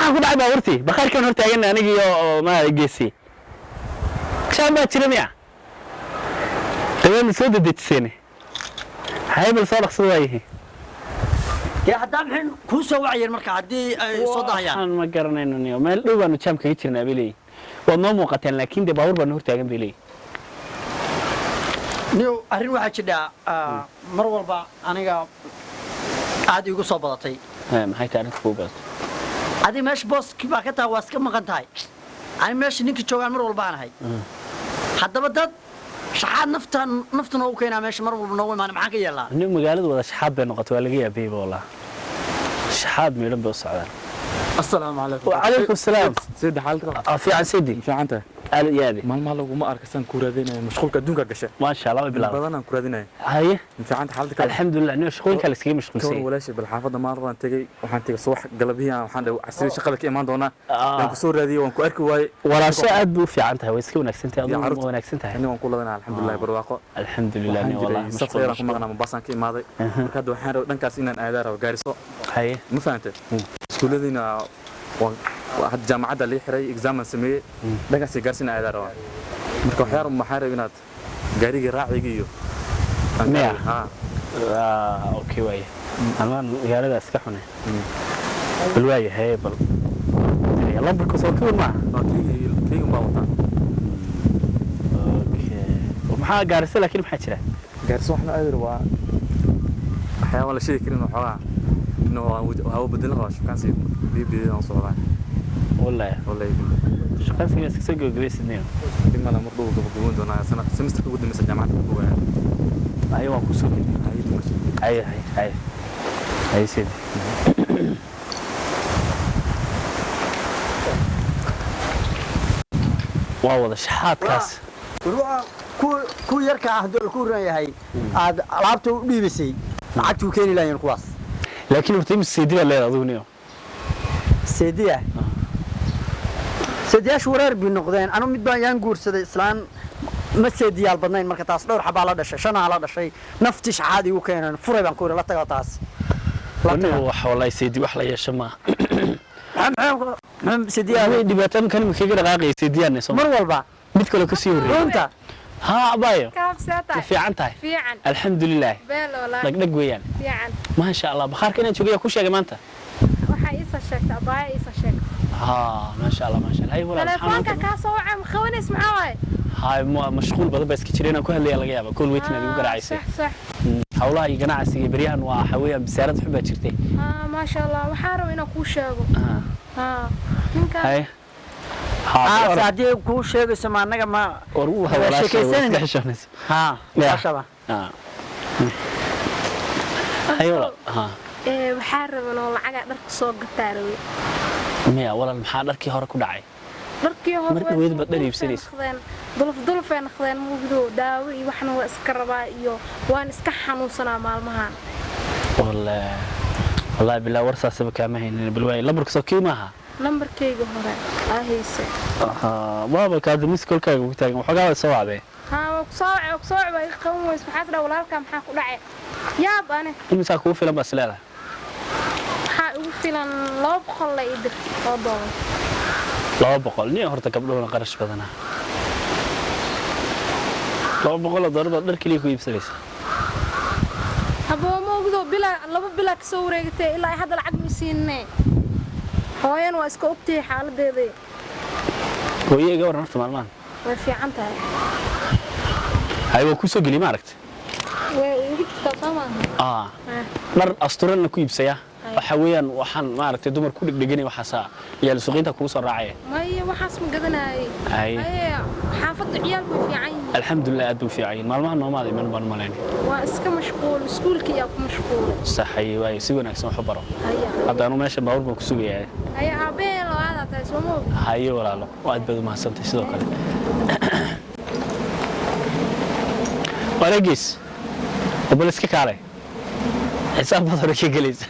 Maxaa ku dhacay baabuurtii? Bakhaarkan hor taagan anigii oo ma geesi jam baa jira miya? Dabeedna soo dedejiseen. Haye, bal soo dhaqsada waayihi. Dee haddaa maxay kuu soo wacayeen marka haddii ay soo dahayaan? Waxaan ma garanayno niyo, meel dhow baanu jam kaga jirnaa bay leeyihin. Waad noo muuqateen, laakiin dee baabuur baanu hor taagan bay leeyihin. Niyow, arrin waxaa jidhaa mar walba aniga aad iigu soo badatay. Maxay tahay arrinta kugu badatay? Adiga meesha booskii baa ka tahay, waa iska maqan tahay. Ani meesha ninka joogaan mar walba aan ahay. Haddaba dad shaxaad nafta nafta noogu keenaa meesha mar walba noogu imaana, maxaan ka yeelnaa? Nin magaalada wada shaxaad bay noqotay, waa laga yaabayba wallah. Shaxaad miidhan bay u socdaan. السلام عليكم. وعليكم السلام. سيدي، حالك؟ Ah, fiican Sidi. Fiican tahay? Aad iyo aad. Maalmaha laguma arka, saan ku raadinaya, mashquulka adduunka gashay. Maasha Allah, way bilaabay. Badanaan ku raadinaya. Haye. Fiican tahay xaaladda kale? Alxamdulilah, nin shaqooyinka la iskaga Ka mashquulsan. War walaashay, bal xaafadda maalin baan tegey, waxaan tegey subax, galabihii waxaan dhahay casri shaqada ka imaan doonaa. Waan ku soo raadiyey, waan ku arki waayey. Walaasho aad buu u fiican tahay, way iska wanaagsan tahay. Iyo Adigu carruurta. ma wanaagsan tahay? Aniga waan ku ladanahay, alxamdulilah, barwaaqo. Alxamdulilah, Waxaan nin wallah. jiray safar yaraan ku maqnaa, Mombasaan ka imaaday. Marka hadda waxaan rabay dhankaas inaan aadaa rabo, Gaariso. Haye. Ma fahantay? Iskuulladiina waa hadda jaamacadda lii xiray, exam aan sameeyey, dhankaas Gaarisa inaan aadaa rabaa. Marka waxyaar waxaan rabay inaad gaarigii raacigii iyo Miya? Haa. Ah, okay, waaye anmaan magaalada iska xune. Bal waaye, haye, bal lambarka soo kiwan maaha? Waa keygii baa wataa. Okay, maxaa Gaarisa laakiin maxaa jira? Gaarisa waxna aadi rabaa, waxyaaba la sheegi karin, waxoogaa inuu hawo bedelin rabaa, shukaansi biyo aan socdaa. Wallahi? Wallahi. Shaqaansiga iska soo gabagabaysidnayo. Dib mala mar dhow gabagaboon doonaa, sana semesterka ugu dambeysa jaamacadda ku bogaaya. Haye, waan kusoo geli. Haye, dumasha. Haye, haye, haye, haye Sidi. Waa wada shaxaadkaas. War ku yarka ah hadduu ku ran yahay aad alaabta u dhiibisay, lacagtuu keeni lahayn kuwaas. Laakiin horta imise seedi baa leedahay adigu niyo? Seediya, seediyaashu wareer bay noqdeen. Anu mid baan yaan guursaday, islaan ma seediyaal badnayn. Marka taas dhowr xabaa la dhashay, shanaa la dhashay, naftii shaxaad igu keeneen, furay baan ku yidhi, la tago taas. La Anigu tago. Wax wallahi seedi wax la yeesho maaha. Maxaa seediyaal? Way dhibaataan kan imika kaga dhaqaaqaya seediyaanay soo mar walba. Mid kale kasii horreeyay. Runta. Haa abayo. Kaabseeta. Ma fiican tahay? Fiican. Alxamdulilah. Beel walaa. Dhagdhag weeyaan. Fiican. Maasha Allah, bakhaarka inaan joogaya ku sheegay maanta. Waxaa iisa sheegtay abaaya, iisa sheegtay. Haa, maasha Allah, maasha Allah. Hay walaal, maxaa Telefoonka maanta? kaa soo wacay ma qabanays, maxaa waaye? Hay, mashquul badan baa iska jira, inaan ku hadlaya laga yaaba kool weytin aad igu garaacaysay. Sax sax. Hawlaha iyo ganacsiga iyo beryahan waa waxa weeyaan bisaarad xun baa jirtay. Maasha Allah, waxaan rabaa inaan kuu sheego. Ninkaan. Hay haa. Aa War haddii kuu sheegayso ma annaga ma war u waa walaashay waa sheekaysanayna. iska xishoonaysa. Haa. Ya. Maashaba. Hay walaal, haa. Ee, waxaan rabaa inuu lacagaa dharka soo gataa rabay. Miya walaal, maxaa dharkii hore ku dhacay? Dharkii hore Mar way dhaweyd baad dhar dulufay iibsanaysa. noqdeen. Duluf dulufay noqdeen mugdo, daawo iyo waxna waa iska rabaa iyo waan iska xanuunsanaa maalmahan. Wallahi wallahi bilaa war saasaba kaama haynin. Bal waay, lambarka soo kii maaha? Lambarkayga hore aa hayse. Haa, waaba kaada mis kolkaaga ku taagan waxoogaa waa soo wacdee. Haa, waa ku soo wacay, waa ku soo wacay, waa iga qaban weyse. Maxaa tidhaa walaalkaa, maxaa ku dhacay? Yaab ane. Imisaa kugu filan baa is leedahay? Waxaa igu filan 200 la ii dir oo doolar. 200 nin horta gabdhuhuna qarash badanaa. 200 oo doolar baad dhar keliya ku iibsanaysa. Haboo ma ogdo, bilaa 2 bilaa kasoo wareegatay, ilaa ay hadda lacag ma siinne. Hooyan waa iska ogtahay xaaladeeda. Hooyo iga waran horta maalmahan? Way fiican tahay. Hay, waa kusoo geliy, ma aragtay? Way igu jirtaa, soo maaha? Aa, dhar asturanna ku iibsaya. Waxa weeyaan waxaan maaragtay dumar ku dhegdheganay, waxaasaa yaal suuqinta kugu soo raacaya. Maya, waxaas ma gadanaayay. Haye. Haye, xaafadda ciyaalku way fiican yihiin? Alxamdulilah, aad buu fiican yihiin. Maalmaha noomaada iman baan u malaynay. Waa iska mashquul, iskuulka iyaa ku mashquulay. Saxay waaye, si wanaagsan wax u baro. Haya. Hadda anu meesha baabuur baan ku sugayaa. Haya, aabbaheen loo aadaa tahay, soo ma ogi? Haye walaalo, aad baad u mahadsantahay sidoo kale. Wareegis bal iska kaalay, xisaab baad hore ka gelaysa.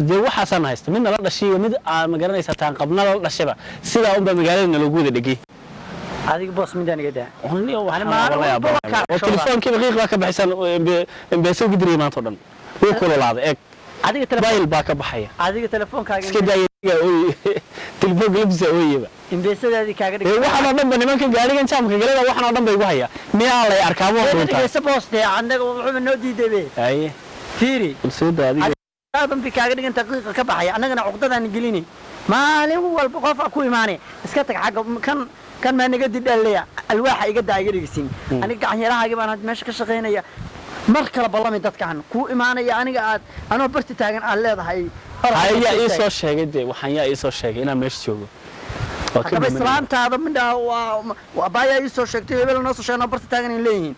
Dee waxaasaan haysta midna la dhashay iyo mid aa ma garanaysaa taan qabna la dhashayba, sidaa unbaa magaalada naloogu wada dhegay. Adiga boos midaan iga daa. Maalin maalin walba waa kaa oo telefoonkiiba qiiq baa ka baxaysaan, embeesa ugu dirayay maanta o dhan wuu kululaaday, eeg. Adiga telefoon Bayl baa ka baxaya. Adiga telefoonkaaga Iska daaya ooy, telefoonka labisa ooyeba. Imbeesadaadii kaaga Ee dhigay. Waxaan oo dhan ba nimanka gaarigan jaamka galada, waxaan oo dhan ba igu haya. Miyaa lay arkaa ma Ee, runta? Dhegeysa booste, annaga wuxuuba noo diiday be. Haye. Fiiri. Bal soo daa adiga. Aadan bi kaaga dhigan daqiiqa ka baxaya, annagana cuqdadaan gelini. Maalin walba qof ku imaanay, iska tag xagga kan kan maa naga didhaleya, alwaaxa iga daa, iga dhigisiin. Aniga gacan yarahaagi baan hadda meesha ka shaqaynaya. Mar kale ballami dadkan kuu imaanaya, aniga aad anoo barti taagan aad leedahay. Haye, yaa ii soo sheegay dee? Waxaan yaa ii soo sheegay inaan meesha joogo? Waa ka Haddaba dhimanaya. Islaantaada midhaa waa waa baayaa ii soo sheegtay, hebel noo soo sheegay, anoo barti taagan in leeyihiin.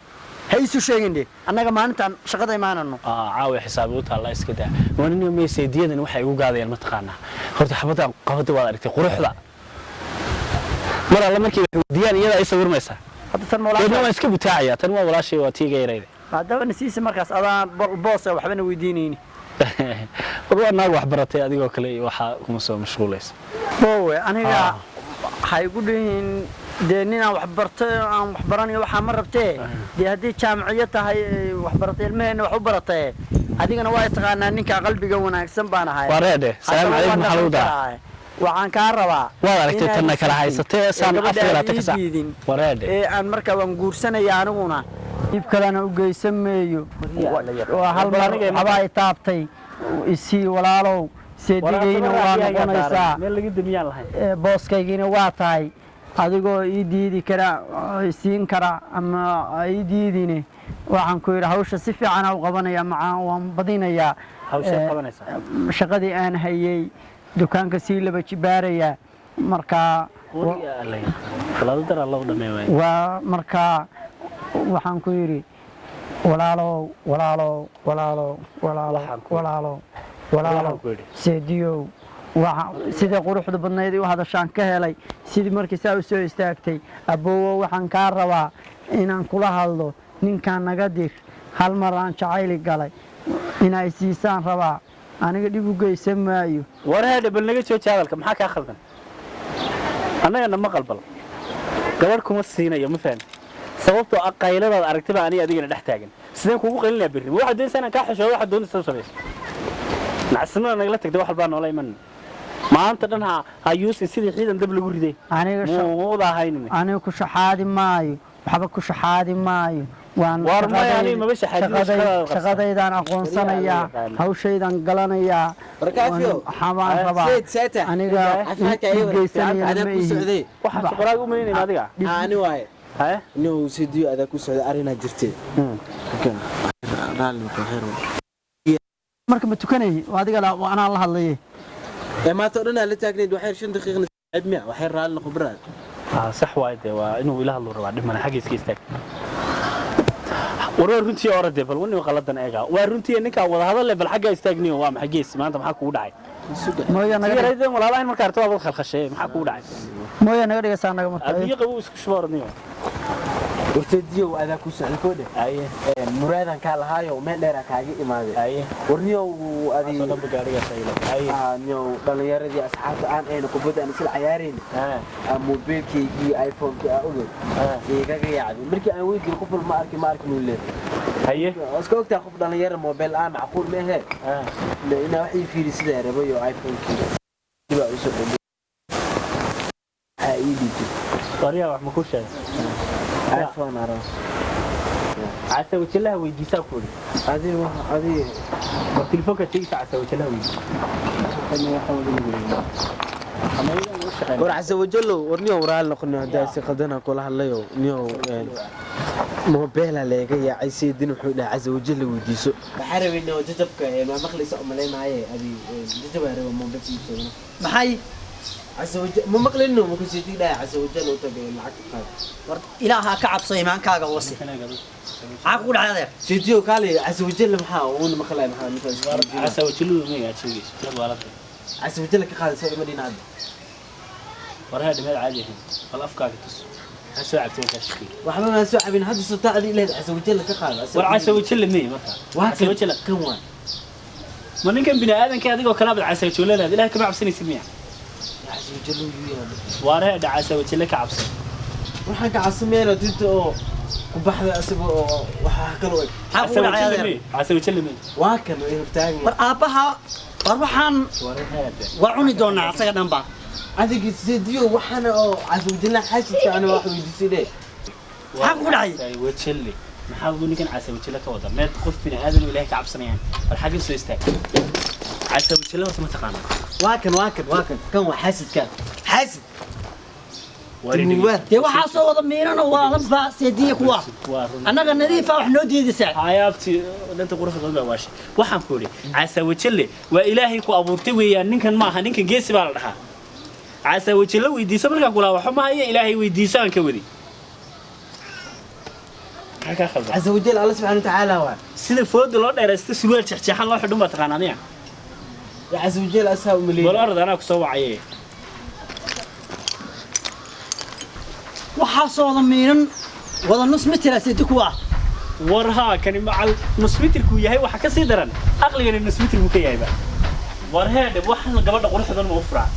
Ha iisu sheegin de, annaga maalintaan shaqada imaanano. Caawa xisaabi u taalla, iska daa. Waa nin meesaydiyadan waxay igu gaadayaan, mataqaanaa? Horta xabadda qabada waad aragtay quruxda. Mar alla markay wax weydiiyaan, iyadaa ii sawirmaysaa. Hadda tan Deedna waan moolaa iska butaacaya. Tan waa walaashay, waa tiiga yarayda. Haddaba nasiisa markaas adaan boosa waxbana weydiinayni. War waa naag wax baratay, adigoo kale iyo waxaa kuma soo mashquulaysa. Boowe, aniga waxay igu dhihiin dee ninaan wax bartay oo aan wax baranayo waxaa ma rabtee. Dee haddii jaamiciyo tahay ee wax baratay, ilmaheenna wax u baratay, adigana waa taqaanaa, ninka qalbiga wanaagsan baan ahay. Waa reedhe, salaam Haddaba calaykum, waan maxaa lagu dhaqan daraa? karaa. Waxaan kaa rabaa Waad aragtay inaad tanna kala isiisin. haysatee Ee saan gabadha afar aad labaatan ii saac. diidin. Waa reedhe. Ee aan markaa waan guursanaya, aniguna dhib kalena u geysan meeyo. Waa hal mar waxbaa i taabtay, isii walaalow, seedigayna waa noqonaysaa. Meel laga damiyaan lahayn. Ee, booskaygiina waa tahay adigoo ii diidi kara oo i siin kara ama ii diidine. Waxaan ku yidhi hawsha si fiican u qabanaya, macaan waan badinayaa. Hawshaad Ee, qabanaysaa? Shaqadii aan hayay dukaanka sii laba jibaaraya markaa. Walaalo dar alla u dhameey waay. Waa markaa waxaan ku yidhi walaalow, walaalow, walaalow, walaalow, Waxaan ku- walaalow, walaalow, Waxaan ku yidhi. seediyow, waxa sidii quruxda badnayd u hadashaan ka helay, sidii markii saa u soo istaagtay. Aboowo, waxaan kaa rabaa inaan kula hadlo. Ninkaan naga dir, hal mar aan jacayli galay, inay siisaan rabaa, aniga dhib u geysan maayo. Wareedhe, bal naga jooji hadalka. Maxaa kaa khaldan? Annagana ma qalbal, gabadh kuma siinayo, ma fahmi? Sababtoo ah qayladaad aragtay baa aniga adigana dhex taagan. Sideen kugu qaylinayaa berri? Ma waxaad doonaysaa inaan kaa xishoodo? Waxaad doonaysaa samayso. Nacsinada nagala tagtay, wax walbaa noola iman maanta dhan. Ha yuusin sidii ciidan dab lagu riday. Aniga Muuda ahaynine. Aniga ku shaxaadi maayo, waxba ku shaxaadi maayo. Waan Waar maya, aniga maba shaxaadin, shaqadaada qabsan. Shaqadaydaan aqoonsanayaa, hawshaydaan galanayaa. Barakaafyo. Waxaan baan rabaa Sayid Saata. aniga Caafimaadka dhib ayaga geysanaya adaa ma ku ihi. socday. Waxaa shuquraaga u malaynayna adiga. Ani waaye. Haye. Inuu sidiyo adaa ku socday, arrinaa jirtay. Raalli noqo, xeer waa. Marka ma tukanayay? Waa adiga waa anaa la hadlayay. Ee maanta oo dhan aa la taagnayd, waxyar 5 daqiiqna cib miya? Waxyar raalli noqo, baraad. Sax waay dee, waa inuu ila hadlu rabaa. Dhib male, xagga iska istaag. War waa runtii orade, bal wani qaladan eega. Waa runtii ninkaa wada hadal, bal xagga istaagniyo. Waa maxay gees maanta? Maxaa kugu dhacay? Mooya naga dhig. Sigareedan walaalahayn marka arto waad khalkhashay. Maxaa kugu dhacay? Mooya naga dhigaysaa naga marka. Abiyo qabow isku shubo, orodniyo. Wartediyow, adaa ku socday koodhe. Aye. Muraadan kaa lahaayo, meel dheeraa kaaga imaaday. Aye. Warniyow adi. Soo dhanba gaarigaas ayla. Aye. Niyow dhallinyaradii asxaabta aan ayna kubadda aan isla cayaarayna. Aan moobeelkaygii iPhone-kii aa ogeyd igaga yaacday. Markii aan weydiiyey qof walba ma arkin, ma arkin uu leeyahay. Haye. Waa iska ogtahay qof dhalinyaro moobeel aan macquul ma ahee. Inaa wax ii fiiri sidaa rabayo iPhone-kii dibaa usoo dhigay. Waxaa ii dhiibtay. Waryaa, wax ma ku sheegay? iPhone aa raba. Casa wajilaha weydiisaa ku idhi. Adi wax adi. War telefoonka sheegaysa, casa wajilaha weydiisa. War casa wajalow, war niyow raali noqono haddaa si qaldana kula hadlayo. Niyow moobeela leega yaacay, seedin wuxuu dhahay casa wajala weydiiso. Waxaa rabay niyow jajabka ma maqlaysa umaleynaaye adi jajabaa raba moobeel iibsadana. Maxay? Casa wajal ma maqlayno, ma ku seedin dhahay casa wajal u tagay lacagta qaad. War ilaaha ka cabso, iimaankaaga wasi. Maxaa kugu dhacay, adeer? Seediyo kaale, casa wajal maxaa uuna maqlay, maxaa ninkaas? Casa wajiluhu ma yaa sheegayso dad waalada. Casa wajal ka qaadaysa ima dhinaada. Waraha dhimeed caadi ahayn, bal afkaaga tus. Maxaa soo cabtay markaa shaqeey? Waxba ma soo cabin hadda, soo adi leed casa wajal ka qaad. War casa wajal ma marka? Waa casa wajal kan waa. Ma ninkan bini aadanka adigoo kala bad casa wajal leedahay, ilaahay kama cabsanaysid miya? Casa wajal uu yahay. Waraha dha casa wajal ka cabsan. Waxaan ka cabsameynaa dinta oo Ku baxda asaga oo waxaa kale u eg. Maxaa kugu dhacay adeer? Casawajallame. Waa kan ay hortaagan. War aabbaha, war waxaan waa cuni doonaa asaga dhanba. Adiga sidiyo waxaana oo casawajalla xaasidka ana wax weydiisay dheh. Maxaa kugu dhacay? Casawajale maxaa uu ninkan casawajale ka wada? Meel qof bini aadan oo Ilaahay ka cabsanayaan. Bal xaggan soo istaag. Casawajale horta ma taqaanaa? Waa kan, waa kan, waa kan, kan waa xaasidka, xaasid. Dee waxaa soo wada miinano waa lanba seediya kuwa Waa run. Annaga nadiifa wax noo diidaysaa. Hayaabti dhanta quruxda badan baa waashay. Waxaan ku idhi casawajale waa Ilaahay ku abuurtay weeyaan. Ninkan maaha, ninkan geesi baa la dhahaa. Casawajale weydiisa markaan kulaa waxba ma haya, Ilaahay weydiisa aan ka wadi. Maxaa kaa khaldan? Casawajal Alla subxaana watacaala waa. Sida fooda loo dheeraysto, surwaal jeexjeexan loo xidhan baa taqaanaa miya? Ya casawajal asaa u Bal maleeyay. Orod, anaa ku soo wacaye. Waxaa soo wada miinan wada nus mitira seedi kuwa. War haa, kani macal nus mitirkuu yahay. Waxa ka sii daran aqligani nus mitirkuu ka yahayba. War heedhe, waxaan gabadha quruxda ma u furaa?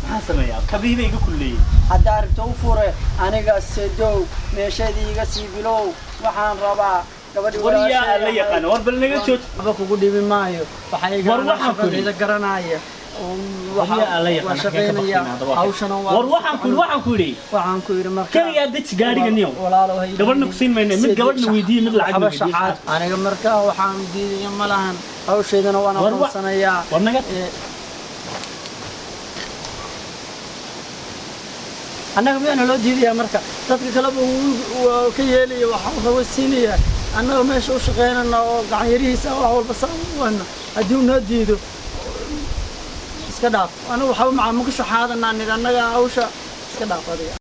Maxaa sameeyaa? Kabihii bay iga kulleeyey. Hadda arrinta u fure aniga sedow meeshadii iga sii bilow. Waxaan rabaa gabadhi. War yaa alla yaqaana, war bal naga jooj. Waxba kugu dhibi maayo. Waxaa iga War waxaan ku shaqadayda garanaya. War yaa alla waa yaqaana, xagee ka shaqaynaya baqaynaa haddaba? Hawshana waa. War waxaan ku yidhi Waxaan ku yidhi marka keligaa deji gaadhiga niyow. Walaalow hay. Gabadhna ku siin mayno, mid gabadhna weydiiye, mid lacagna Waxba weydiiye. shaxaad aniga marka waxaan diidaya ma lahan, hawshaydana waan War aqoonsanayaa. War naga Annaga miyaana loo diidayaa marka dadka kaleba waa ka yeelaya waxaan rabo siinaya? Annaga meesha u shaqaynana oo gacan yarihiisa wax walba saa u wayna, haddii uu noo diido iska dhaaf. Anigu waxba macaa maku shaxaadanaa nidhi annaga hawsha iska dhaaf adiga.